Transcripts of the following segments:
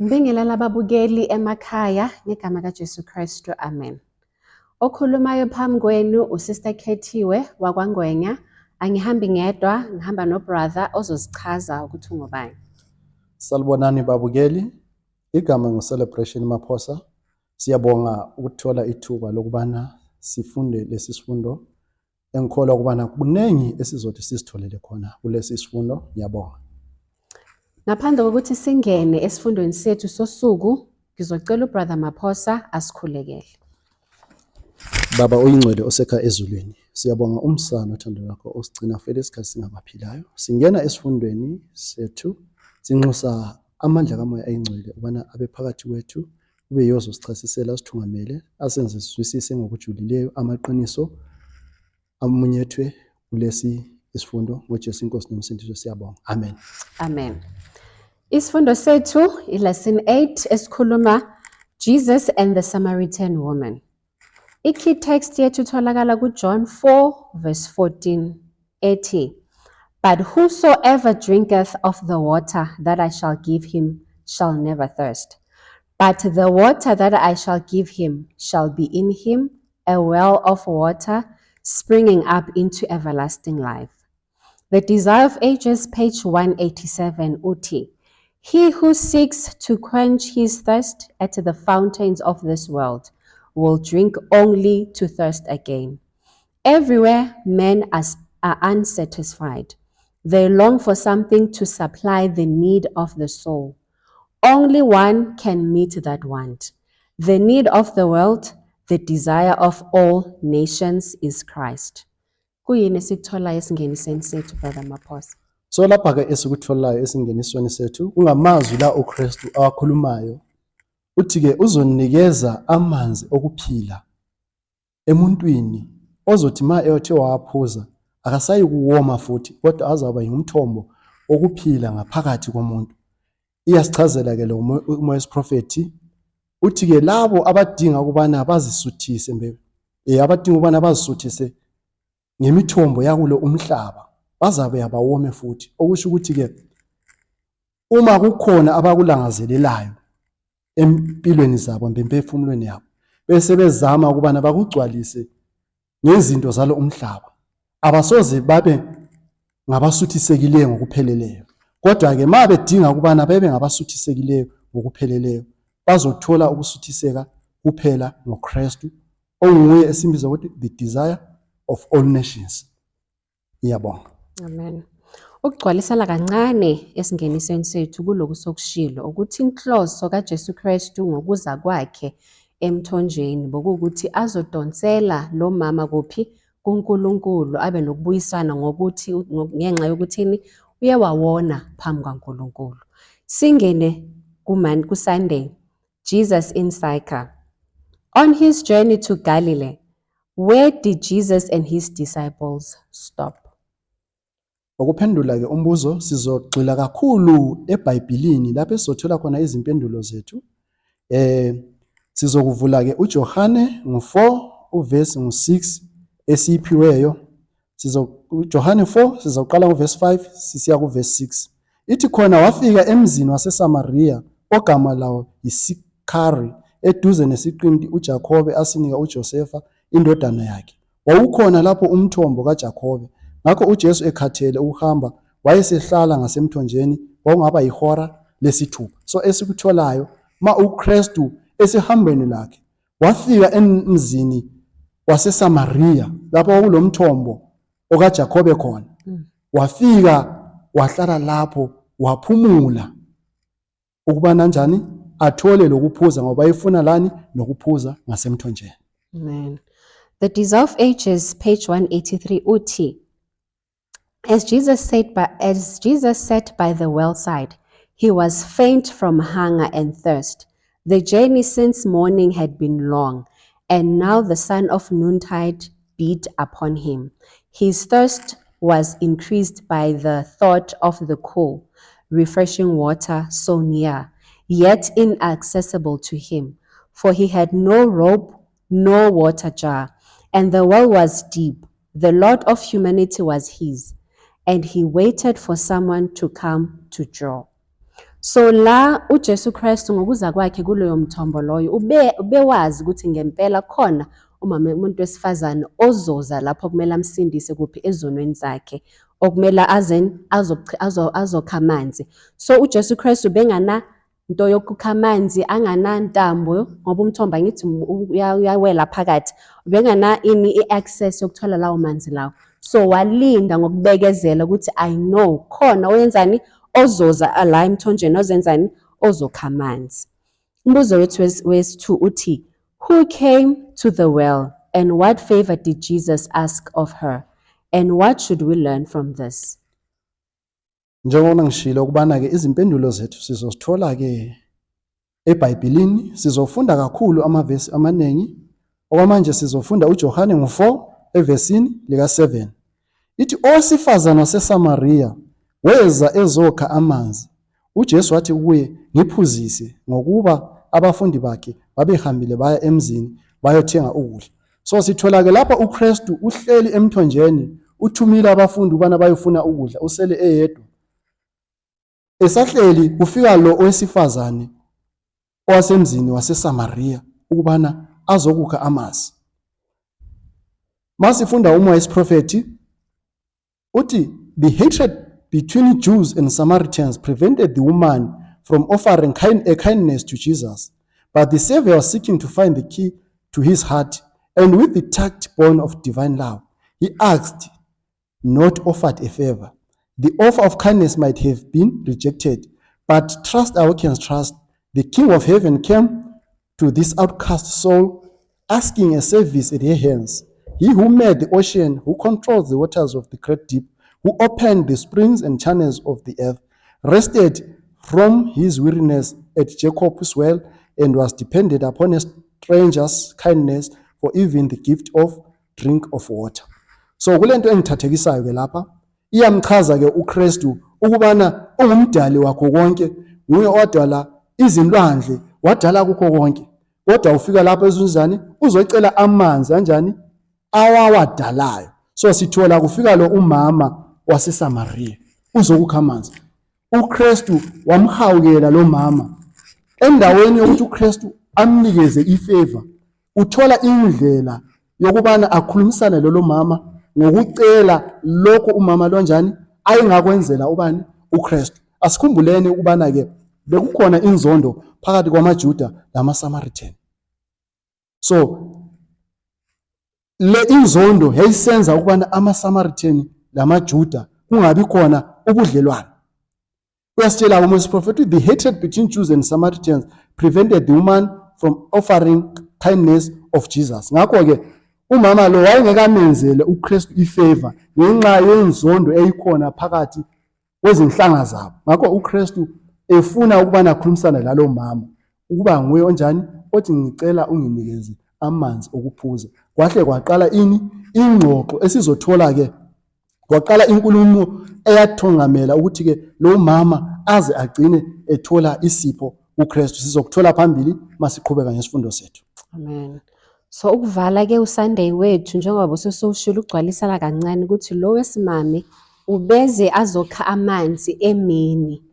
Ngibingelela ababukeli emakhaya ngegama kaJesu Kristu. Amen. Okhulumayo phambi kwenu uSister Khethiwe wakwaNgwenya. Angihambi ngedwa, ngihamba nobrother ozozichaza ukuthi ungubani. Salibonani babukeli, igama ngu-Celebration Maphosa. Siyabonga ukuthola ithuba lokubana sifunde lesi sifundo engikholwa ukubana kuningi esizothi sizitholele khona kulesi sifundo. Ngiyabonga. Ngaphandle kokuthi singene esifundweni sethu sosuku, ngizocela uBrother Maphosa asikhulekele. Baba oyingcwele osekha ezulwini, siyabonga umsa nothando lwakho osigcina fele isikhathi singabaphilayo. Singena esifundweni sethu, sinxusa amandla kaMoya ayingcwele ukubana abe phakathi kwethu, kube yiwo ozosichasisela, asithungamele, asenze sizwisise ngokujulileyo amaqiniso amunyethwe kulesi isifundo ngoJesu inkosi nomsindiso siyabonga. Amen. Amen. Isifundo sethu i-lesson 8 esikhuluma Jesus and the Samaritan woman. I-key text yethu itholakala kuJohn 4 verse 14 ethi, "But whosoever drinketh of the water that I shall give him shall never thirst. But the water that I shall give him shall be in him a well of water springing up into everlasting life." The Desire of Ages, page 187, uthi, "He who seeks to quench his thirst at the fountains of this world will drink only to thirst again. Everywhere men are unsatisfied. They long for something to supply the need of the soul. Only one can meet that want. The need of the world, the desire of all nations is Christ." Kuyini esikutholayo esingenisweni sethu, Brother Maphosa? So lapha ke esikutholayo esingenisweni sethu kungamazwi la uKristu awakhulumayo. Uthi ke uzonikeza amanzi okuphila emuntwini ozothi ma ethe wawaphuza akasayi kuwoma futhi, kodwa azaba ngumthombo wokuphila ngaphakathi komuntu. Iyasichazela ke lo umoya wesiprofethi, uthi ke labo abadinga ukubana bazisuthise mbe abadinga ukubana bazisuthise ngemithombo yakulo umhlaba bazabe abawome futhi, okusho ukuthi ke uma kukhona abakulangazelelayo empilweni zabo emphefumulweni yabo bese bezama ukubana bakugcwalise ngezinto zalo umhlaba, abasoze babe ngabasuthisekileyo ngokupheleleyo. Kodwa ke ma bedinga ukubana bebe ngabasuthisekileyo ngokupheleleyo, bazothola ukusuthiseka kuphela ngoKristu, onguye esimbiza ukuthi the desire of all nations. Ngiyabonga. Amen. Ukugcwalisela kancane esingenisweni sethu kuloku sokushilo ukuthi inhloso kaJesu Kristu ngokuza kwakhe emthonjeni bokuwukuthi azodonsela lo mama kuphi kuNkulunkulu abe nokubuyisana ngokuthi ngenxa yokuthini uye wawona phambi kwaNkulunkulu. Singene kuSunday, Jesus in Sychar. On his journey to Galilee, where did Jesus and his disciples stop? Ukuphendula ke umbuzo, sizogxila kakhulu eBhayibhelini lapho esizothola khona izimpendulo zethu. Sizokuvula ke uJohane ngo4 uverse ngo6 esiyiphiweyo. Sizo uJohane 4 sizoqala kuverse 5 sisiya kuverse 6. Ithi khona wafika emzini waseSamaria ogama lawo yiSikhari, eduze nesiqinti uJakobe asinika uJosefa indodana yakhe. Wawukhona lapho umthombo kaJakobe. Ngakho uJesu ekhathele ukuhamba wayesehlala ngasemthonjeni, kwakungaba yihora lesithupha. So esikutholayo ma uKristu esihambweni lakhe wafika emzini waseSamaria lapho kwakulomthombo okaJakobe khona. Wafika wahlala lapho, waphumula ukubana njani athole lokuphuza, ngoba efuna lani nokuphuza ngasemthonjeni. Amen. The Desire of Ages, page 183, uthi, As Jesus sat by the well side, he was faint from hunger and thirst. The journey since morning had been long, and now the sun of noontide beat upon him. His thirst was increased by the thought of the cool, refreshing water so near, yet inaccessible to him, for he had no rope, no water jar, and the well was deep. The lot of humanity was his, and he waited for someone to come to draw. So la uJesu Kristu ngokuza kwakhe kuloyo mthombo loyo ubewazi ukuthi ngempela khona umama umuntu wesifazane ozoza lapho kumele amsindise kuphi ezonweni zakhe okumele aze azokha amanzi. So uJesu Kristu bengana nto yokukha amanzi anganantambo ngoba umthombo angithi uyawela phakathi ubengana ini i-access yokuthola lawo manzi lawo. So walinda ngokubekezela ukuthi I know khona oyenzani ozoza la emthonjeni ozenzani ozokha amanzi. Umbuzo wethu wesi-2 uthi, who came to the well and what favor did Jesus ask of her and what should we learn from this? Njengoba ngishilo ukubana-ke izimpendulo zethu sizozithola-ke eBhayibhelini, sizofunda kakhulu amavesi amaningi. Okwamanje sizofunda uJohane ngo-4 evesini lika-7. Ithi owesifazane waseSamariya weza ezokha amanzi. UJesu wathi kuye, ngiphuzise, ngokuba abafundi bakhe babehambile baya emzini bayothenga ukudla. So sithola-ke lapha uKristu uhleli emthonjeni, uthumile abafundi ukubana bayofuna ukudla, usele eyedwa. Esahleli kufika lo owesifazane owasemzini waseSamariya ukubana azokukha amanzi. Masifunda umoya wesiprofethi uthi the hatred between Jews and Samaritans prevented the woman from offering a kindness to Jesus. But the Savior was seeking to find the key to his heart, and with the tact born of divine love, he asked, not offered a favor. The offer of kindness might have been rejected, but trust awakens trust. The King of Heaven came to this outcast soul, asking a service at her hands. He who made the ocean, who controls the waters of the great deep, who opened the springs and channels of the earth, rested from his weariness at Jacob's well and was dependent upon a stranger's kindness for even the gift of drink of water. So kulento engithathekisayo ke lapha iyamchaza ke uKristu ukubana ungumdali wakho konke, nguye owadala izinlwandle, wadala kukho konke. Kodwa ufika lapha ezunzani uzocela amanzi anjani awawadalayo. So sithola kufika lo umama waseSamariya uzokukha amanzi. uKristu wamhawukela lo mama endaweni yokuthi uKristu amnikeze ifavor, uthola indlela yokubana akhulumisane lolo mama ngokucela lokho umama lonjani ayengakwenzela ubani uKristu. Asikhumbuleni ukubana ke bekukhona inzondo phakathi kwamaJuda lamaSamaritan. So le inzondo yayisenza ukubana amaSamaritan lamaJuda kungabi khona ubudlelwano. Uyasitshela uMoses prophet, the hatred between Jews and Samaritans prevented the woman from offering kindness of Jesus. Ngakho-ke umama lo wayengekamenzele uKristu ifavor ngenxa yenzondo eyikhona phakathi kwezinhlanga zabo. Ngakho uKristu efuna ukubana akhulumisane lalo mama ukuba nguye onjani othi ngicela unginikeze amanzi okuphuza. Kwahle kwaqala ini ingxoxo esizothola ke kwaqala inkulumo eyathongamela ukuthi ke lo mama aze agcine ethola isipho kuKristu. Sizokuthola phambili masiqhubeka ngesifundo sethu. Amen. So ukuvala ke uSunday wethu njengoba ususowushilo ugcwalisana kancane ukuthi lo wesimame ubeze azokha amanzi emini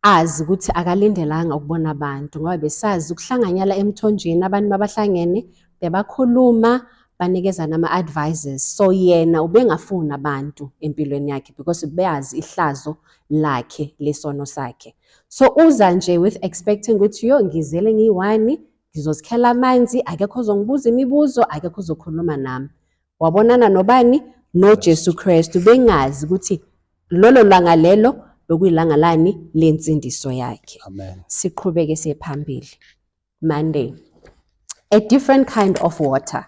azi ukuthi akalindelanga ukubona abantu ngoba besazi ukuhlanganyela emthonjeni abantu mabahlangene bebakhuluma banikezana ama-advices. So yena ubengafuni abantu empilweni yakhe because beyazi ihlazo lakhe lesono sakhe. So uza nje with expecting ukuthi yo ngizele ngiyi-one ngizozikhela amanzi akekho ozongibuza imibuzo akekho ozokhuluma nami. Wabonana nobani? NoJesu Kristu bengazi ukuthi lolo langa lelo bekuyilanga lani lensindiso yakhe. Amen. Siqhubeke siye phambili. Monday. A different kind of water.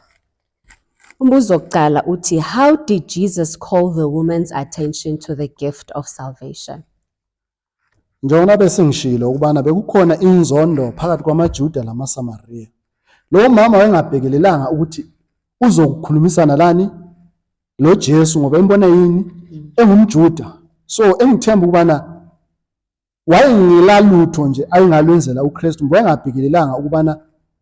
Umbuzo wokuqala uthi how did Jesus call the woman's attention to the gift of salvation? Njengoba besengishilo ukubana bekukhona inzondo phakathi kwamaJuda lamaSamariya. Lo mama wayengabhekelelanga ukuthi uzokukhulumisana lani lo Jesu ngoba embona yini engumJuda. So engithemba ukubana wayengela lutho nje ayengalwenzela uKristu ngoba wayengabhekelelanga ukubana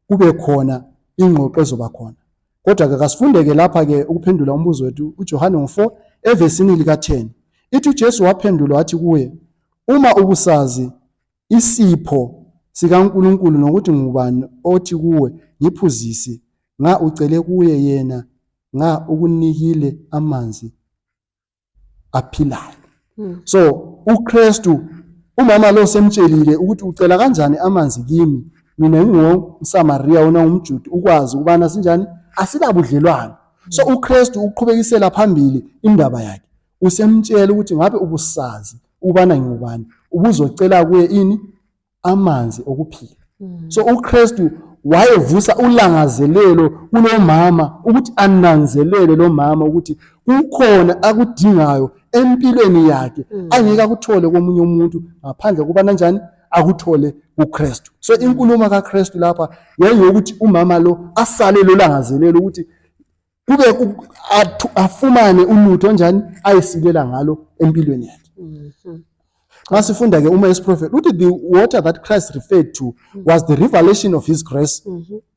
kube khona ingxoxo ezoba khona. Kodwa ke kasifundeke lapha ke ukuphendula umbuzo wethu uJohane ngo4 evesini lika-10. Ithi uJesu waphendula wathi kuye, uma ubusazi isipho sikaNkulunkulu nokuthi ngubani othi kuwe ngiphuzise nga ucele kuye yena nga ukunikile amanzi aphilayo. So uKristu umama lo semtshelile ukuthi ucela kanjani amanzi kimi mina ngingumSamariya wena ungumJuda ukwazi ukubana sinjani asilabudlelwano. So uKristu uqhubekisela phambili indaba yakhe usemtshela ukuthi ngabe ubusazi ukubana ngingubani ubuzocela kuye ini amanzi okuphila. So uKristu wayevusa ulangazelelo kulomama ukuthi ananzelele lo mama ukuthi kukhona akudingayo empilweni yakhe angeke akuthole komunye umuntu ngaphandle kuba kanjani akuthole kuKristu. So inkulumo kaKristu lapha yayiyokuthi umama lo asale lo langazelelo ukuthi kube afumane ulutho njani ayesilela ngalo empilweni yakhe. Nxa sifunda ke uma isiprofeti uthi the water that Christ referred to was the revelation of his grace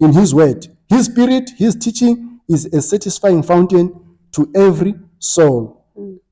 in his word. His spirit, his teaching is a satisfying fountain to every soul.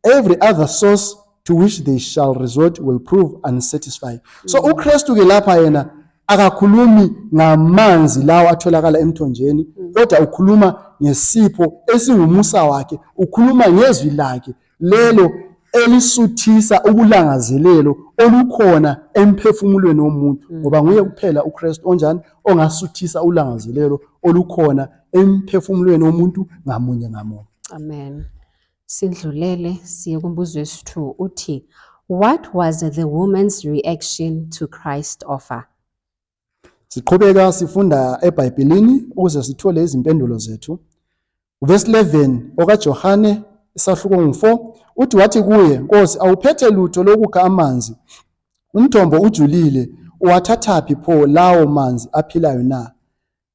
Every other source to which they shall resort will prove unsatisfying. So uKristu ke lapha yena akakhulumi ngamanzi lawo atholakala emthonjeni kodwa ukhuluma ngesipho esingumusa wakhe, ukhuluma ngezwi lakhe lelo elisuthisa ukulangazelelo olukhona emphefumulweni womuntu, ngoba nguye kuphela uKristu onjani ongasuthisa ulangazelelo olukhona emphefumulweni womuntu ngamunye ngamunye. Amen. Sindlulele siye kumbuzo wesi-2 uthi what was the woman's reaction to Christ's offer? Siqhubeka sifunda eBhayibhelini ukuze sithole izimpendulo zethu. Verse 11 okaJohane isahluko ngu-4 uthi wathi kuye, Nkosi, awuphethe lutho lokukha amanzi, umthombo ujulile, uwathathaphi pho lawo manzi aphilayo na?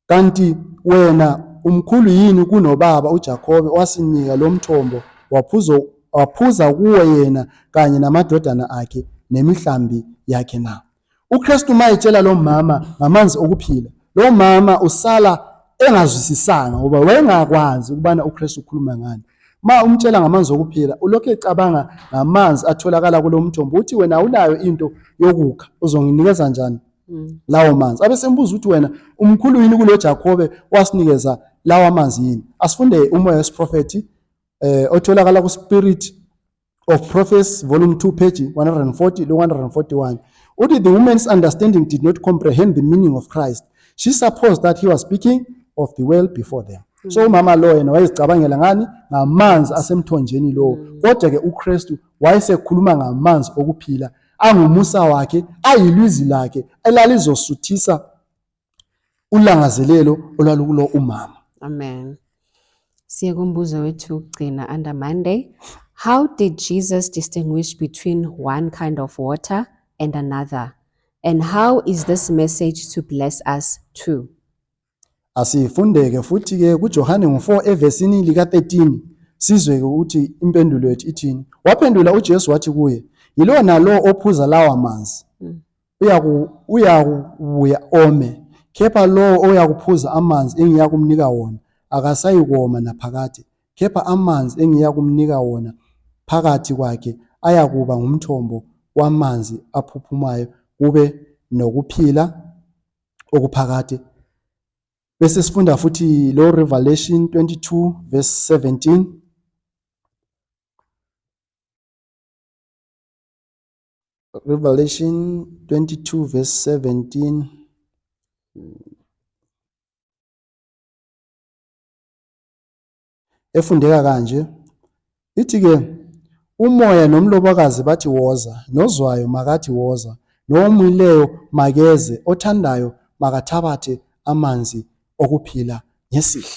Kanti wena umkhulu yini kunobaba uJakobe owasinika lo mthombo waphuza kuwo yena kanye namadodana akhe nemihlambi yakhe na? uKristu mayetshela lo mama ngamanzi okuphila, lo mama usala engazwisisanga ngoba wayengakwazi ukubana uKristu ukhuluma ngani. Ma umtshela ngamanzi okuphila, ulokhu ecabanga ngamanzi atholakala kulo mthombo, uthi wena awunayo into yokukha, uzonginikeza njani lawo manzi? Abe sembuza ukuthi wena umkhulu yini kulo Jakobe wasinikeza lawa manzi yini? Asifunde umoya wesiprofethi otholakala ku Spirit of Prophecy volume 2 page 140 lo 141. Uthi the woman's understanding did not comprehend the meaning of Christ. She supposed that he was speaking of the well before them. So umama lo yena wayezicabangela ngani? Ngamanzi asemthonjeni lowo. Kodwa ke uKristu wayesekhuluma ngamanzi okuphila angumusa wakhe, ayilizwi lakhe elalizosuthisa ulangazelelo olwalukulo umama. Amen. Siye kumbuzo wethu wokugcina under Monday. How did Jesus distinguish between one kind of water and another? And how is this message to bless us too? Asifundeke futhi ke kuJohane ngo-4 evesini lika-13 sizwe ke ukuthi impendulo yethu ithini. Waphendula uJesu wathi kuye, yilowo nalowo ophuza lawa manzi uyakubuya ome, kepha lowo oyakuphuza amanzi engiyakumnika wona akasayikoma naphakade, kepha amanzi engiyakumnika wona phakathi kwakhe ayakuba ngumthombo wamanzi aphuphumayo kube nokuphila okuphakade. Bese sifunda futhi lo Revelation 22 verse 17. Revelation 22 verse 17. Efundeka kanje ithi ke umoya nomlobokazi bathi woza, nozwayo makathi woza, nowomileyo makeze, othandayo makathabathe amanzi okuphila ngesihle.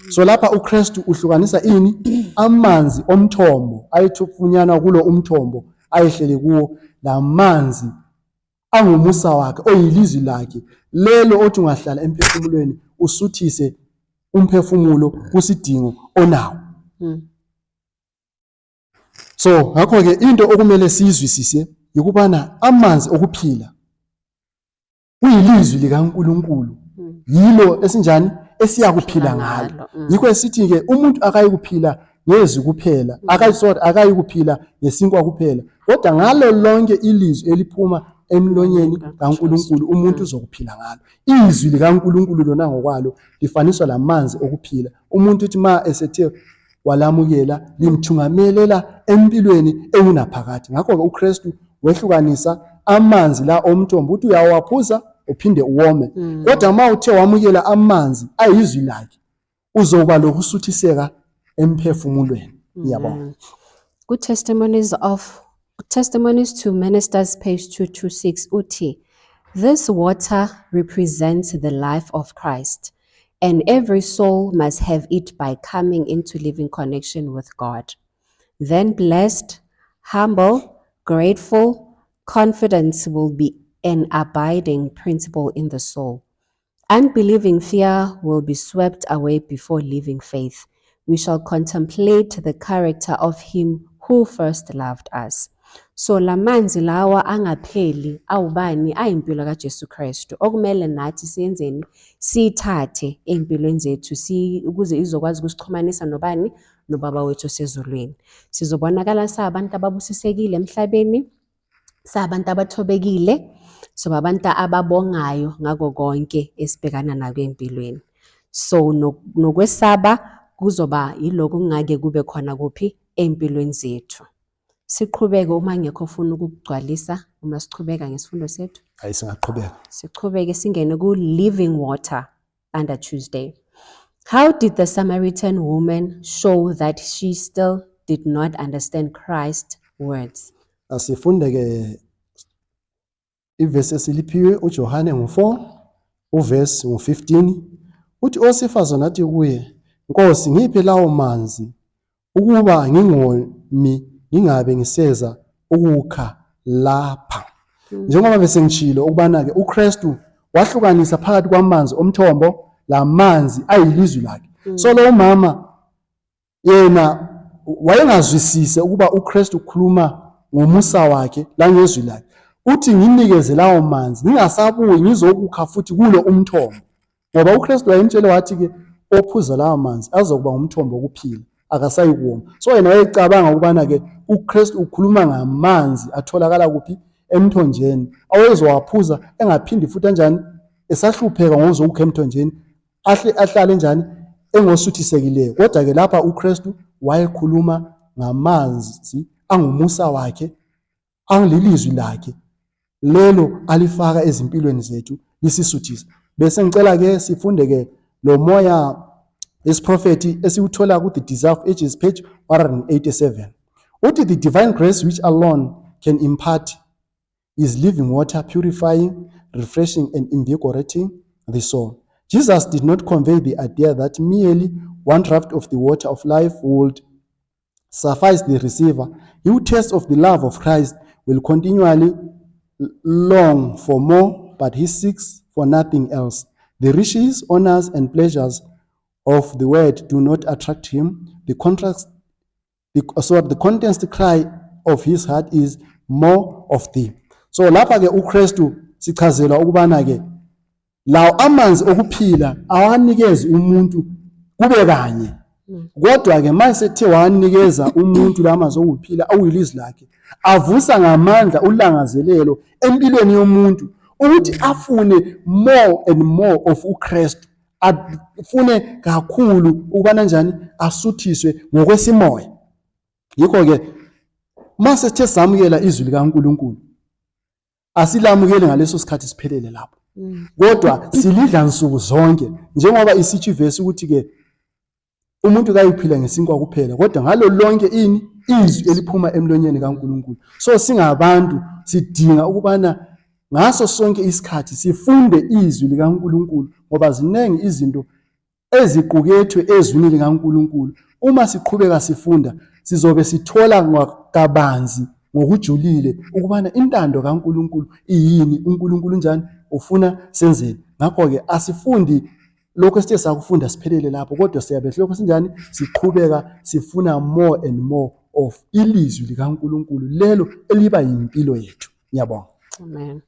So lapha uKristu uhlukanisa ini? Amanzi omthombo ayethufunyanwa kulo umthombo ayehleli kuwo, lamanzi angumusa wakhe oyilizwi lakhe lelo othi ungahlala emphefumulweni usuthise umphefumulo kusidingo onawo. So ngakho ke into okumele siyizwisise yikubana amanzi okuphila kuyilizwi likaNkulunkulu, yilo esinjani esiyakuphila ngalo. Yikho esithi ke umuntu akayikuphila ngezwi kuphela, akayi sorry akayikuphila ngesinkwa kuphela, kodwa ngalo lonke ilizwi eliphuma emlonyeni kaNkulunkulu umuntu uzokuphila ngalo. Izwi likaNkulunkulu lona ngokwalo lifaniswa lamanzi okuphila. Umuntu uthi ma esethe walamukela limthungamelela empilweni engunaphakade. Ngakho-ke uKristu wehlukanisa amanzi la omthombo uthi uyawaphuza uphinde uwome. Kodwa uma uthe wamukela amanzi ayizwi lakhe uzoba lokusuthiseka emphefumulweni. Ngiyabonga. Ku-Testimonies to Ministers page 226 uthi, "This water represents the life of Christ, and every soul must have it by coming into living connection with God. Then blessed, humble, grateful confidence will be an abiding principle in the soul. Unbelieving fear will be swept away before living faith. We shall contemplate the character of him who first loved us." So lamanzi lawa angapheli awubani? Ayimpilo kaJesu Kristu okumele nathi siyenzeni? Siyithathe ey'mpilweni zethu si ukuze izokwazi ukusixhumanisa nobani? NoBaba wethu osezulwini. Sizobonakala sabantu ababusisekile emhlabeni, sabantu abathobekile, soba abantu ababongayo ngako konke esibhekana nako empilweni. So nokwesaba kuzoba yilokhu kungake kube khona kuphi ey'mpilweni zethu. Siqhubeke uma ngekho ofuna ukukugcwalisa uma sichubeka ngesifundo sethu. Hayi, singaqhubeka. Sichubeke singene ku-living water under Tuesday. How did the Samaritan woman show that she still did not understand Christ's words? Asifunde ke ivesi esiliphiwe uJohane ngu-4 uvesi ngu-15, uthi owesifazane athi kuye, "Nkosi, ngiphe lawo manzi ukuba ngingomi ngingabe ngiseza ukukha lapha." Njengoba besengishilo ukubana-ke uKristu wahlukanisa phakathi kwamanzi omthombo lamanzi ayilizwi lakhe. So lo mama yena wayengazwisise ukuba uKristu ukhuluma ngomusa wakhe langezwi lakhe. Uthi, "Nginikeze lawo manzi ngingasabuyi ngizokukha futhi kulo umthombo," ngoba uKristu wayemtshele wathi-ke ophuza lawo manzi azokuba ngumthombo wokuphila, akasayi kuwoma. So yena wayecabanga ukubana-ke uKristu ukhuluma ngamanzi atholakala kuphi? Emthonjeni, awezowaphuza engaphindi futhi anjani esahlupheka ngokuzokukha emthonjeni, ahle ahlale njani engosuthisekileyo. Kodwa-ke lapha uKristu wayekhuluma ngamanzi angumusa wakhe, angililizwi lakhe lelo alifaka ezimpilweni zethu lisisuthisa. Bese ngicela ke sifunde ke lo moya isiprofethi esiwuthola ku The Desire of Ages page 187. Uthi, "The divine grace which alone can impart is living water, purifying, refreshing and invigorating the soul. Jesus did not convey the idea that merely one draught of the water of life would suffice the receiver. He who tastes of the love of Christ will continually long for more, but he seeks for nothing else. The riches, honors, and pleasures of the world do not attract him. The contrast, the, so the constant cry of his heart is, 'More of thee.'" So lapha ke uKristu sichazelwa ukubana ke lawo amanzi okuphila awanikezi umuntu kube kanye, kodwa ke mase sethe wanikeza umuntu la manzi okuphila awuyilizwi lakhe, avusa ngamandla ulangazelelo empilweni yomuntu ukuthi afune more and more of uKristu, afune kakhulu ukubana njani asuthiswe ngokwesimoya. Yikho ke mase sithe samukela izwi likaNkuluNkulu, asilamukeli ngaleso sikhathi siphelele lapho, kodwa silidla nsuku zonke, njengoba isitsho ivesi ukuthi ke umuntu kayiphila ngesinkwa kuphela kodwa ngalo lonke ini? Izwi eliphuma emlonyeni kaNkuluNkulu. So singabantu sidinga ukubana ngaso sonke isikhathi sifunde izwi likaNkuluNkulu, ngoba ziningi izinto eziqukethwe ezwini likaNkuluNkulu. Uma siqhubeka sifunda, sizobe sithola kabanzi ngokujulile ukubana intando kaNkuluNkulu iyini, uNkulunkulu njani, ufuna senzeni. Ngakho-ke asifundi lokho esithe sakufunda siphelele lapho, kodwa siyabe silokhu sinjani? Siqhubeka sifuna more and more of ilizwi likaNkuluNkulu lelo eliba yimpilo yethu. Ngiyabonga. Amen.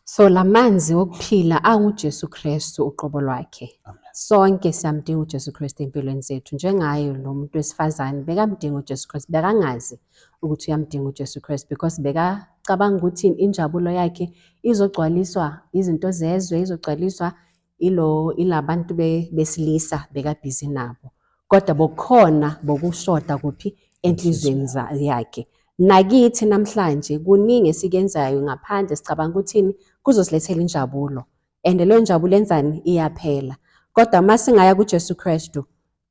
So lamanzi wokuphila anguJesu Kristu uqobo lwakhe. Amen. Sonke siyamdinga uJesu Kristu empilweni zethu. Njengaye lo muntu wesifazane bekamdinga uJesu Kristu, bekangazi ukuthi uyamdinga uJesu Kristu because beka Wacabanga ukuthi injabulo yakhe izogcwaliswa izinto zezwe, izogcwaliswa ilo ilabantu besilisa bekabhizi nabo. Kodwa bokukhona bokushoda kuphi enhliziyweni yakhe. Nakithi namhlanje kuningi esikuyenzayo ngaphandle sicabanga ukuthini kuzosilethela injabulo. And leyo njabulo enzani iyaphela. Kodwa uma singaya kuJesu Kristu,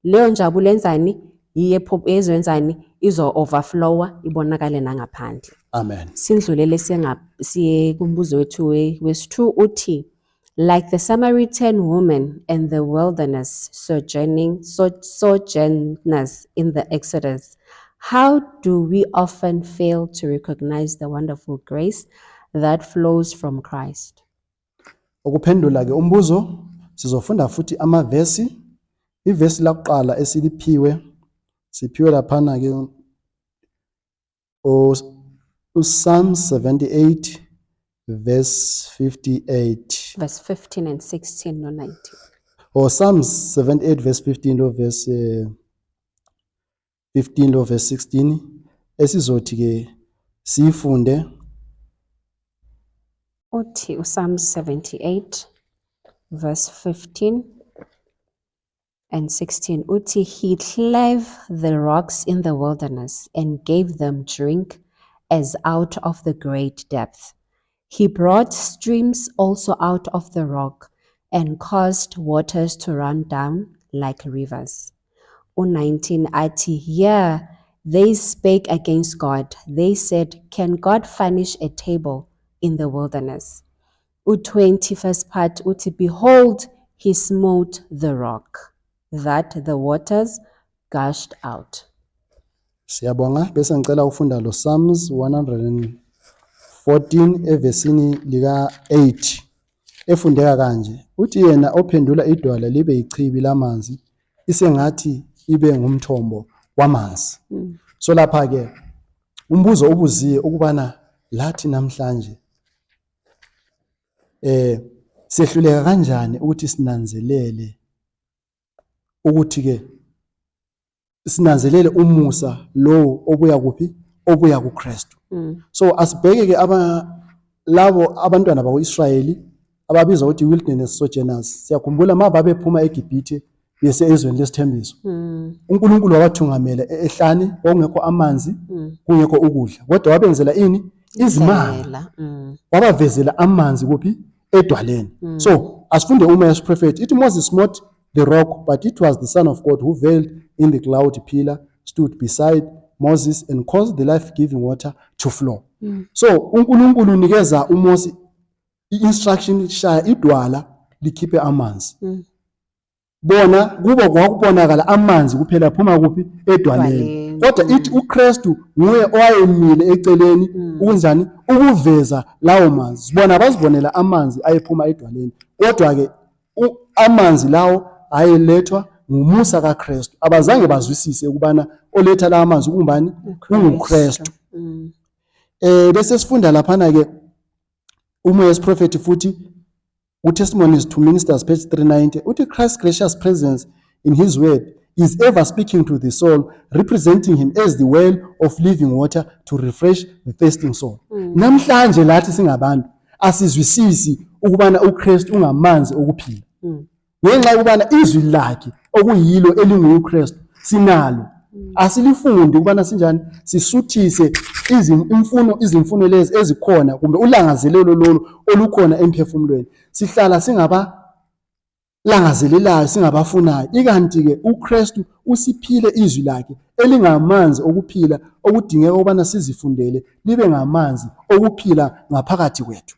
leyo njabulo enzani yiye ezwenzani izo overflowa ibonakale nangaphandle. Amen. Sindlulele siye kumbuzo wethu wesi-2 uthi, like the Samaritan woman and the wilderness sojourners in the Exodus, how do we often fail to recognize the wonderful grace that flows from Christ? Ukuphendula ke umbuzo sizofunda futhi amavesi. Ivesi lakuqala esiliphiwe siphiwe laphana ke uPsalm 78 verse 58. Verse 15 and 16 no 19. Or Psalms 78 verse 15 lo verse 15 lo verse 16 esizothi ke siyifunde. Uthi uPsalms 78 verse 15 and 16 uthi, he cleft the rocks in the wilderness and gave them drink as out of the great depth. He brought streams also out of the rock and caused waters to run down like rivers. U-19 athi, yeah, they spake against God. They said, can God furnish a table in the wilderness? U-20 first part uthi, behold, he smote the rock, that the waters gushed out. Siyabonga. Bese ngicela ukufunda lo Psalms 114 evesini lika 8 efundeka kanje. Uthi yena ophendula idwala libe yichibi lamanzi isengathi ibe ngumthombo wamanzi. So lapha ke umbuzo ubuziye ukubana lathi namhlanje sehluleka kanjani ukuthi sinanzelele ukuthi ke sinanzelele umusa lowo obuya kuphi, obuya kuKristu. So asibheke ke labo abantwana bakwaIsrayeli ababizwa ukuthi wilderness sojourners. Siyakhumbula ma babephuma eGibhithe bese ezweni lesithembiso. uNkulunkulu wabathungamela ehlane, kwakungekho amanzi, kungekho ukudla, kodwa wabenzela ini? Izimanga. Wabavezela amanzi kuphi? Edwaleni. So asifunde uma yesiprofethi ithi, Moses smote the rock, but it was the Son of God who veiled in the cloud pillar stood beside Moses and caused the life-giving water to flow. So uNkulunkulu unikeza uMose i-instruction, shaya idwala likhiphe amanzi. Bona kubo kwakubonakala amanzi kuphela phuma kuphi? Edwaleni. Edwaleni. Kodwa ithi uKristu nguye owayemile eceleni ukunjani ukuveza lawo manzi. Bona bazibonela amanzi ayephuma edwaleni. Kodwa ke amanzi lawo ayelethwa ngumusa kaKristu. Abazange bazwisise ukubana oletha lawa manzi kungubani? KunguKristu. Bese sifunda laphana ke umoya wesiprofethi futhi uTestimonies to Ministers page 390 uthi, Christ's gracious presence in his word is ever speaking to the soul, representing him as the well of living water to refresh the thirsting soul. Namhlanje lathi singabantu asizwisisi ukubana uKristu ungamanzi okuphila. Ngenxa yokubana izwi lakhe okuyilo elinguye uKristu sinalo, asilifundi ukubana sinjani sisuthise izimfuno lezi ezikhona kumbe ulangazelelo lolu olukhona emphefumulweni. Sihlala singaba langazelelayo, singabafunayo, ikanti ke uKristu usiphile izwi lakhe elingamanzi okuphila okudingeka ukubana sizifundele libe ngamanzi okuphila ngaphakathi kwethu.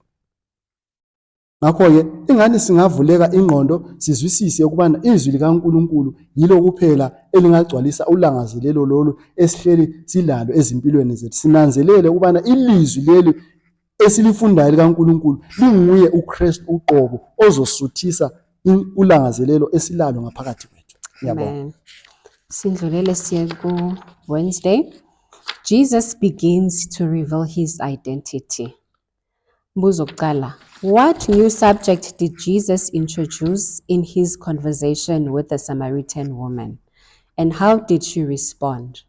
Ngakho-ke ingani singavuleka ingqondo sizwisise ukubana izwi likaNkulunkulu yilo kuphela elingagcwalisa ulangazelelo lolu esihleli silalo ezimpilweni zethu. Sinanzelele ukubana ilizwi leli esilifundayo likaNkulunkulu linguye uKristu uqobo ozosuthisa ulangazelelo esilalo ngaphakathi kwethu. Ngiyabonga. Amen. Sindlulele siye ku Wednesday. Jesus begins to reveal his identity. Mbuzo wokuqala, what new subject did Jesus introduce in his conversation with the Samaritan woman? And how did she respond?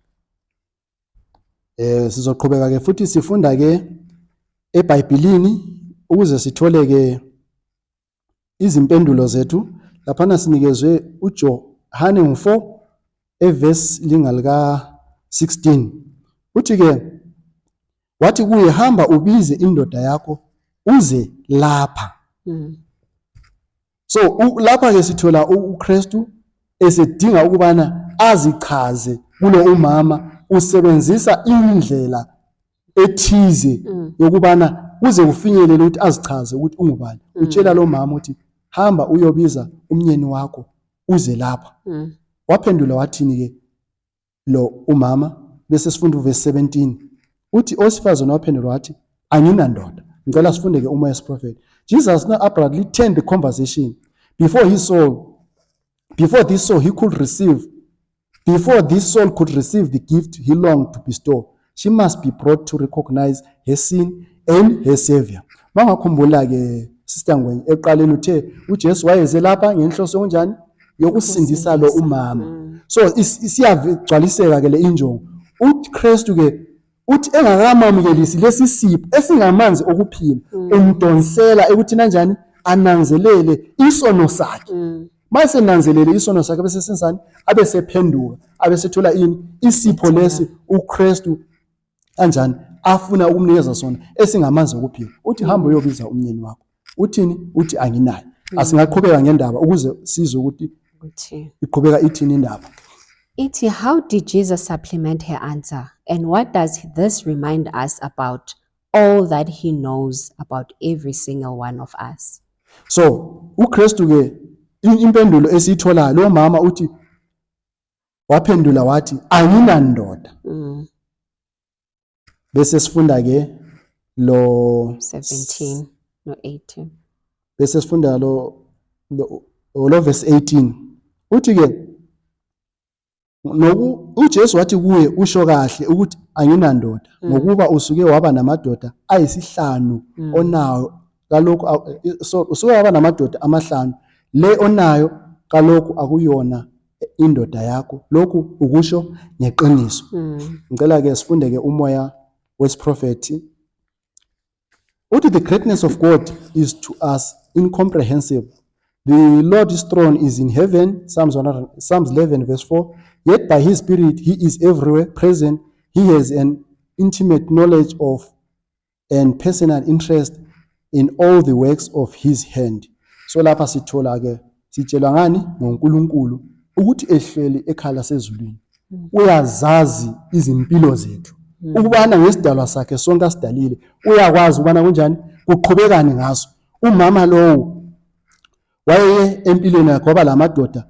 Sizoqhubeka ke futhi sifunda ke eBhayibhilini ukuze sithole ke izimpendulo zethu. Laphana sinikezwe uJohane 4 evesi lingalika 16. Uthi ke wathi kuye, hamba ubize indoda yakho uze lapha. So lapha ke sithola uKristu esedinga ukubana azichaze kulo umama, usebenzisa indlela ethize yokubana kuze kufinyelele ukuthi azichaze ukuthi ungubani. Utshela lo mama ukuthi hamba uyobiza umnyeni wakho uze lapha. Waphendula wathini ke lo umama? Bese sifunda uverse 17, uthi owesifazane waphendula wathi, anginandoda. Ngicela sifunde ke umoya wesiprofeti. Jesus now abruptly turned the conversation before his soul before this soul he could receive before this soul could receive the gift he longed to bestow, she must be brought to recognize her sin and her savior. Mangakhumbula ke, Sister Ngwenye, ekuqaleni uthe uJesu wayeze lapha ngenhloso kunjani yokusindisa lo umama. So isiyagcwaliseka ke le injongo. UKristu ke uthi engakamamukelisi lesi sipho esingamanzi okuphila, umdonsela ekuthi kanjani ananzelele isono sakhe. Masenanzelele isono sakhe, bese senzani? Abe sephenduka, abe sethola ini? Isipho lesi uKristu kanjani afuna ukumnikeza sona esingamanzi okuphila. Uthi hamba uyobiza umnyeni wakho. Uthini? Uthi anginayo. Asingaqhubeka ngendaba ukuze sizwe ukuthi Ukuthi iqhubeka ithini indaba. Ithi, how did Jesus supplement her answer, and what does this remind us about all that he knows about every single one of us? So uKristu ke impendulo esiyitholayo, lo mama uthi waphendula wathi, anginandoda. Bese sifunda ke lo 17 no 18. Bese sifunda lo verse 18, uthi ke noku uJesu wathi kuye, usho kahle ukuthi anginandoda, ngokuba usuke waba namadoda ayisihlanu, onayo kalokhu so usuke waba namadoda amahlanu, le onayo kalokhu akuyona indoda yakho, lokhu ukusho ngeqiniso. Ngicela ke sifunde ke umoya wesiprofethi. Uthi the greatness of God is to us incomprehensible. The Lord's throne is in heaven, Psalms 100, Psalms 11 verse 4. Yet by his Spirit he is everywhere present. He has an intimate knowledge of and personal interest in all the works of his hand. So lapha sithola ke sitshelwa ngani ngoNkulunkulu ukuthi ehleli ekhaya lasezulwini uyazazi izimpilo zethu, ukubana ngesidalwa sakhe sonke asidalile uyakwazi ukubana kunjani, kuqhubekani ngaso. Umama lowo wayeye empilweni yakhe waba lamadoda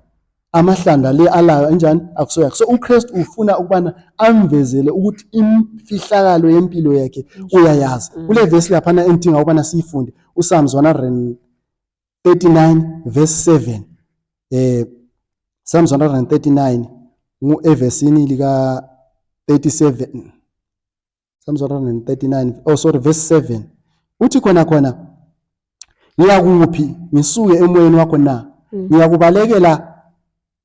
amahlanda, le alayo enjani akusoyakhe. So uKristu ufuna ukubana amvezele ukuthi imfihlakalo yempilo yakhe uyayazi. Kule verse laphana engidinga ukubana siyifunde, uPsalms 139 verse 7, Psalms 139 ngu evesini lika 37, Psalms 139, oh sorry, verse 7, uthi khona khona, ngiyakuphi ngisuke emoyeni wakho na? Ngiyakubalekela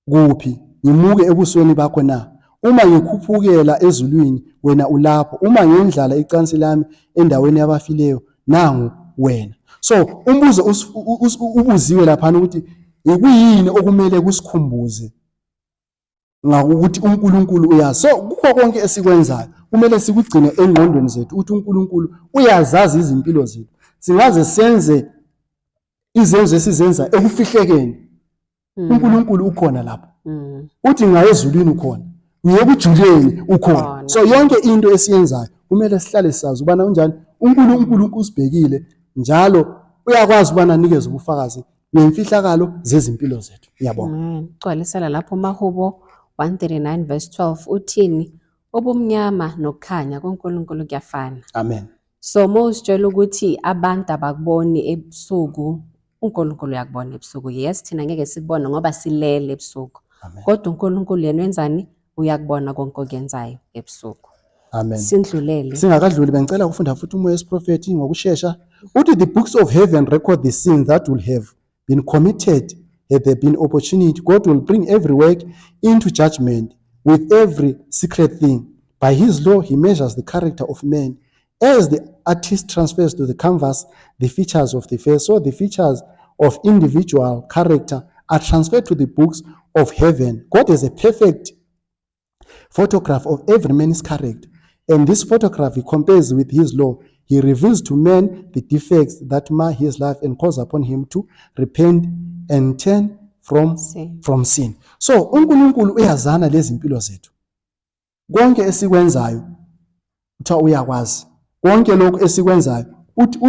kuphi ngimuke ebusweni bakho na? Uma ngikhuphukela ezulwini, wena ulapho. Uma ngendlala icansi lami endaweni yabafileyo, nangu wena. So umbuzo ubuziwe laphana ukuthi ikuyini okumele kusikhumbuze ngakuthi uNkulunkulu uyazi. So kukho konke esikwenzayo kumele sikugcine engqondweni zethu ukuthi uNkulunkulu uyazazi izimpilo zethu. Singaze senze izenzo esizenza ekufihlekeni, uNkulunkulu ukhona lapho. Uthi ngaye ezulwini ukhona, ngiyekujuleni ukhona. Khona. So yonke into esiyenzayo kumele sihlale sazi ubana unjani uNkulunkulu usibhekile njalo uyakwazi ubana anikeze ubufakazi ngemfihlakalo zezimpilo zethu. Ngiyabonga. Amen. Gcwalisela lapho Mahubo 139 verse 12 uthini? Ubumnyama nokukhanya kuNkulunkulu kuyafana. Amen. So mawusitshela ukuthi abantu abakuboni ebusuku, uNkulunkulu uyakubona ebusuku. Yes, thina ngeke sikubone ngoba silele ebusuku. Amen. Kodwa uNkulunkulu yena wenzani? Uyakubona konke okuyenzayo ebusuku. Amen. Sindlulele. Singakadluli, bengicela ukufunda futhi umoya wesiprofethi ngokushesha. Uthi the books of heaven record the sins that will have been committed had there been opportunity. God will bring every work into judgment with every secret thing. By his law he measures the character of man. As the artist transfers to the canvas the features of the face, so the features of individual character are transferred to the books of heaven. God is a perfect photograph of every man's character. And this photograph he compares with his law. He reveals to man the defects that mar his life and calls upon him to repent and turn from Sin. From sin. So uNkulunkulu uyazana lezi mpilo zethu. Konke esikwenzayo kuthiwa uyakwazi. Konke lokhu esikwenzayo uthi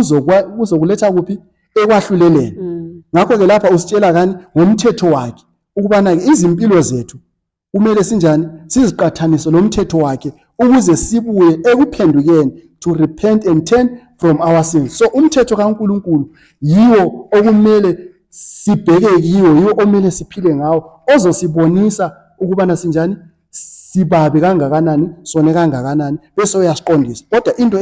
uzokuletha kuphi ekwahluleleni. Ngakho ke lapha usitshela kani ngomthetho wakhe ukubana ke izimpilo zethu kumele sinjani siziqathanise lomthetho wakhe ukuze sibuye ekuphendukeni, to repent and turn from our sins. So umthetho kaNkulunkulu yiwo okumele sibheke kiwo, yiwo omele siphile ngawo, ozosibonisa ukubana sinjani, sibabi kangakanani, sone kangakanani, bese uyasiqondisa. Kodwa into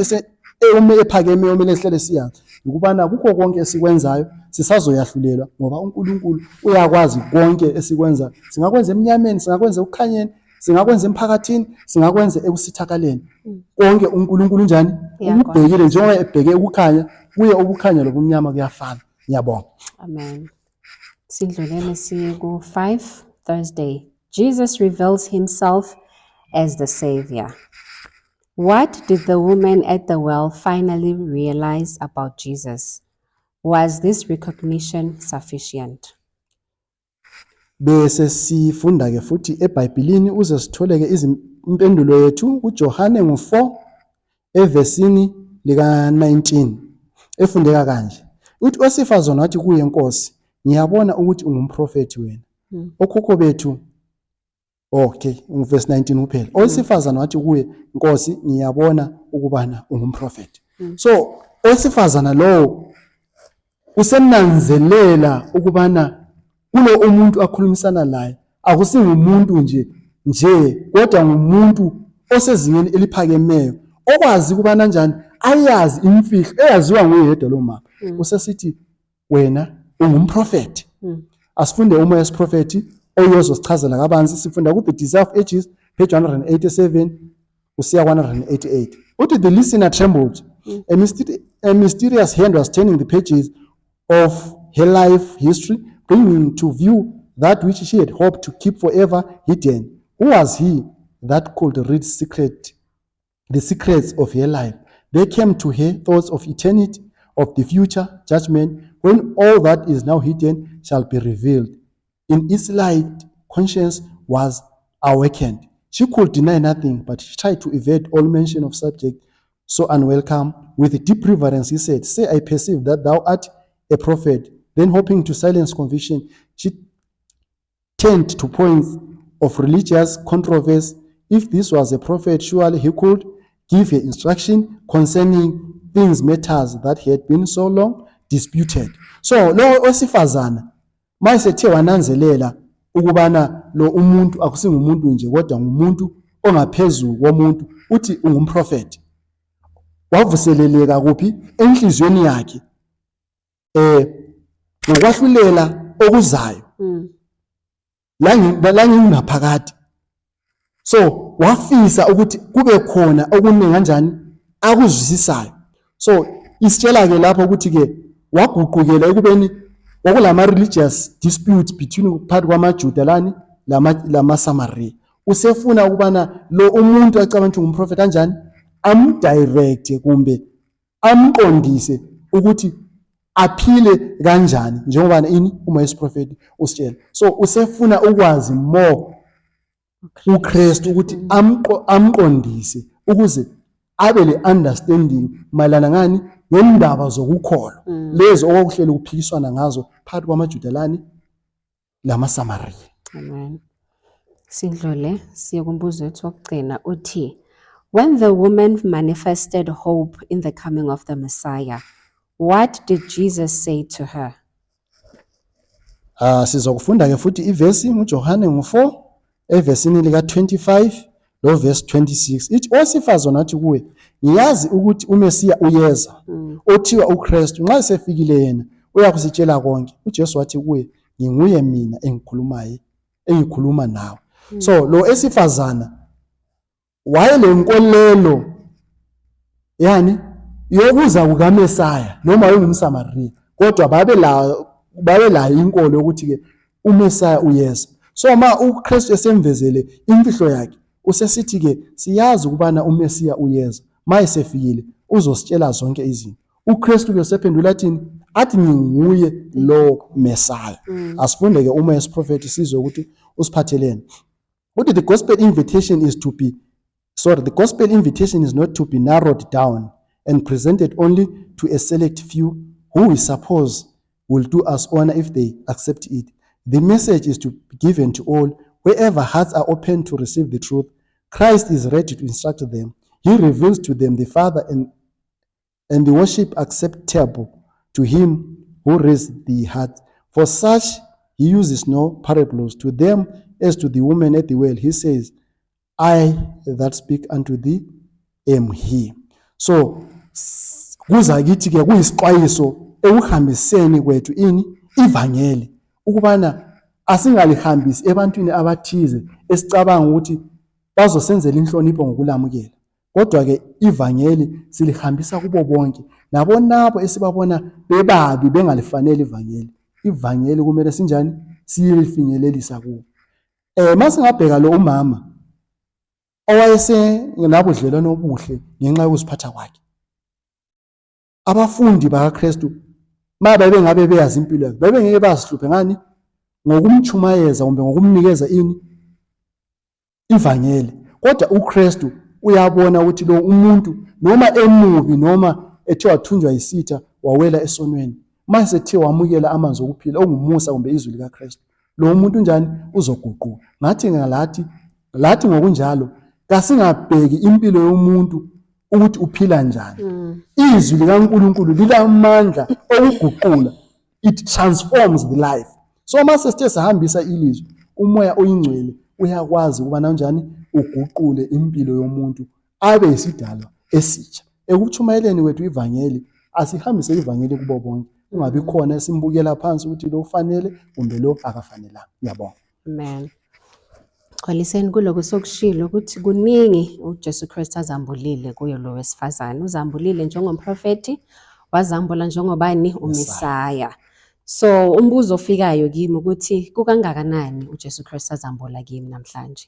ephakemeyo omele sihlale siyazi ukubana kukho konke esikwenzayo sisazoyahlulelwa, ngoba uNkulunkulu uyakwazi konke esikwenzayo. Singakwenza emnyameni, singakwenza ekukhanyeni, singakwenza emphakathini, singakwenza ekusithakaleni, konke uNkulunkulu njani? Uyakwazi. Ukubhekile. Njengoba ebheke ukukhanya, kuye ukukhanya lobumnyama kuyafana. Ngiyabonga. Amen. Sidlulele siye ku-5, Thursday. Jesus reveals himself as the Savior. What did the woman at the well finally realize about Jesus? Was this recognition sufficient? Bese sifunda ke futhi eBhayibhelini uze sithole ke impendulo yethu kuJohane ngo4 evesini lika 19, efundeka kanje. Uthi owesifazane wathi kuye, "Nkosi, ngiyabona ukuthi ungumprofethi wena." Okhokho bethu. Okay, verse 19 kuphela. Owesifazane wathi kuye, "Nkosi, ngiyabona ukubana ungumprofethi." So owesifazana lowo usenanzelela ukubana kulo umuntu akhulumisana laye akusingumuntu nje nje, kodwa ngumuntu osezingeni eliphakemeyo okwazi ukubana njani ayazi imfihlo eyaziwa nguye yedwa lo mama. Usesithi, "Wena ungumprofethi." Asifunde umoya wesiprofethi oyozosichazela kabanzi. Sifunda ku-The Desire of Ages, page 187 usiya 188. Uthi, "The listener trembled. A mysterious hand was turning the pages of her life history, bringing to view that which she had hoped to keep forever hidden. Who was he that could read the secrets of her life? There came to her thoughts of eternity, of the future judgment, when all that is now hidden shall be revealed. In its light, conscience was awakened. She could deny nothing, but she tried to evade all mention of subject so unwelcome. With deep reverence, he said, 'Say, I perceive that thou art a prophet.' Then, hoping to silence conviction, she turned to points of religious controversy. If this was a prophet, surely he could give her instruction concerning things, matters that had been so long disputed." So lo osifazana mayesethe wananzelela ukubana lo umuntu akusingumuntu nje, kodwa ngumuntu ongaphezulu komuntu, uthi ungumprofeti, wavuseleleka kuphi enhliziyweni yakhe ngokwahlulela okuzayo la ngingaphakade. So wafisa ukuthi kube khona okuningi kanjani akuzwisisayo. So isitshela ke lapho ukuthi ke waguqukela ekubeni kwakulama religious dispute between phakathi kwamaJuda lani lama Samaria. Usefuna ukubana lo umuntu acabanga ukuthi ngumprofeti kanjani amdirect kumbe amqondise ukuthi aphile kanjani, njengoba ini uma isiprofeti usitshela. So usefuna ukwazi more uKristu ukuthi amqondise ukuze abe le understanding mayelana ngani ngendaba zokukholwa lezo okwakuhleli kuphikiswana ngazo phakathi kwamaJuda lani lamaSamariya. Amen. Sidlule siye kumbuzo wethu wokugcina, uthi, "When the woman manifested hope in the coming of the Messiah, what did Jesus say to her?" Ah, sizokufunda ke futhi ivesi nguJohane ngo4 evesini lika 25 lo verse 26. Ithi, "Owesifazane wathi kuye, 'Ngiyazi ukuthi uMesiya uyeza, othiwa uKristu. Nxa sefikile yena uyakusitshela konke.' UJesu wathi kuye, 'Nginguye mina engikhulumayo, engikhuluma nawe.'" So lo esifazana wayelenkolelo. Yani yokuza kukaMesaya noma wayengumSamariya, kodwa babelayo babelayo inkolo yokuthi ke uMesaya uyeza. So ma uKristu esemvezele imfihlo yakhe, usesithi ke siyazi ukubana uMesiya uyeza, ma esefikile uzositshela zonke izinto. UKristu ke usephendula athini? Athi nginguye lo Mesaya. Asifunde ke uma esiprofethi sizwe ukuthi usiphatheleni. Uthi the gospel invitation is to be sorry, the gospel invitation is not to be narrowed down and presented only to a select few who we suppose will do us honor if they accept it. The message is to be given to all. Wherever hearts are open to receive the truth, Christ is ready to instruct them. He reveals to them the Father and the worship acceptable to him who raised the heart. For such he uses no parables. To them, as to the woman at the well, he says, I that speak unto thee am he. So kuza kithi ke kuyisixwayiso ekuhambiseni kwethu ini ivangeli, ukubana asingalihambisi ebantwini abathize esicabanga ukuthi bazosenzela inhlonipho ngokulamukela, kodwa-ke ivangeli silihambisa kubo bonke, nabonabo esibabona bebabi bengalifanele ivangeli. Ivangeli kumele sinjani siyilifinyelelisa kubo. Masingabheka lo umama owayesengenabudlelwano obuhle ngenxa yokuziphatha kwakhe. Abafundi bakaKristu ma babengabe beyazi impilo yakhe, babengeke bazihluphe ngani? Ngokumtshumayeza kumbe ngokumnikeza ini? Ivangeli. Kodwa uKristu uyabona ukuthi lo umuntu noma emubi noma ethe wathunjwa yisitha wawela esonweni, uma sethe wamukela amanzi okuphila ongumusa kumbe izwi likaKristu, lo umuntu njani uzoguquka. Ngathi ngalathi lathi ngokunjalo kasingabheki impilo yomuntu ukuthi uphila njani. Izwi likaNkulunkulu lilamandla okuguqula, it transforms the life. So uma sesithe sahambisa ilizwi, uMoya oyiNgcwele uyakwazi ukubana njani uguqule impilo yomuntu abe yisidalwa esitsha. Ekutshumayeleni kwethu ivangeli, asihambise ivangeli kubo bonke, kungabi khona esimbukela phansi ukuthi lo ufanele kumbe lo akafanelanga. Ngiyabonga. Amen. Gcwaliseni kuloko sokushilo ukuthi kuningi uJesu Kristu azambulile kuyo lo wesifazane. Uzambulile njengomprofethi, wazambula njengobani? UMesaya. So umbuzo ofikayo kimi ukuthi kukangakanani uJesu Kristu azambula kimi namhlanje?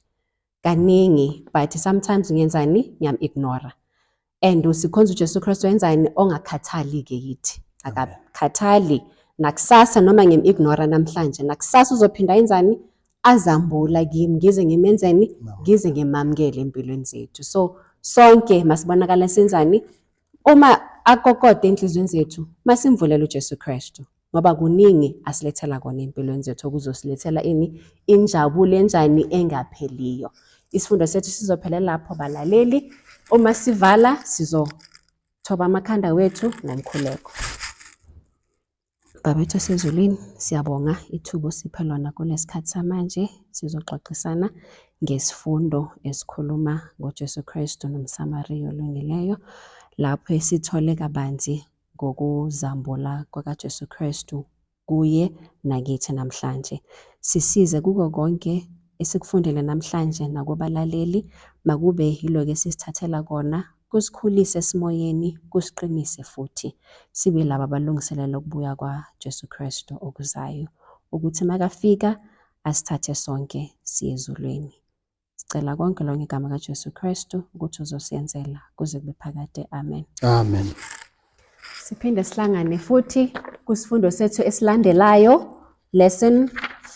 Kaningi, but sometimes ngiyenzani? Ngiyam-ignora. And sikhonza uJesu Kristu wenzani? Ongakhathali-ke kithi. Akakhathali. Nakusasa noma ngim-ignora namhlanje, nakusasa uzophinda yenzani? Azambula kimi, ngize ngimenzeni? Ngize ngimamukele empilweni zethu. So sonke masibonakala senzani? Uma akokode enhliziyweni zethu, masimvulele uJesu Kristu. Ngoba kuningi asilethela kona empilweni zethu okuzosilethela ini? Injabulo enjani? Engapheliyo. Isifundo sethu sizophelela lapho balaleli. Uma sivala sizothoba amakhanda wethu ngomkhuleko. Baba wethu osezulwini, siyabonga ithuba osiphe lona kulesikhathi samanje. Sizoxoxisana ngesifundo esikhuluma ngoJesu Kristu nomSamariya olungileyo, lapho esithole kabanzi ngokuzambula kukaJesu Kristu kuye nakithi namhlanje. Sisize kuko konke esikufundile namhlanje nakubalaleli, makube yiloko esisithathela kona, kusikhulise esimoyeni, kusiqinise futhi sibe laba abalungiselela ukubuya kwaJesu Kristu okuzayo, ukuthi makafika asithathe sonke siye ezulwini. Sicela konke lo ngegama kaJesu Kristu ukuthi uzosenzela kuze kube phakade. Amen. Amen. Siphinde sihlangane futhi kwisifundo sethu esilandelayo, lesson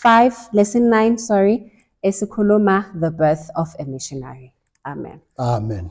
5, lesson 9, sorry, esikhuluma the birth of a missionary. Amen. Amen.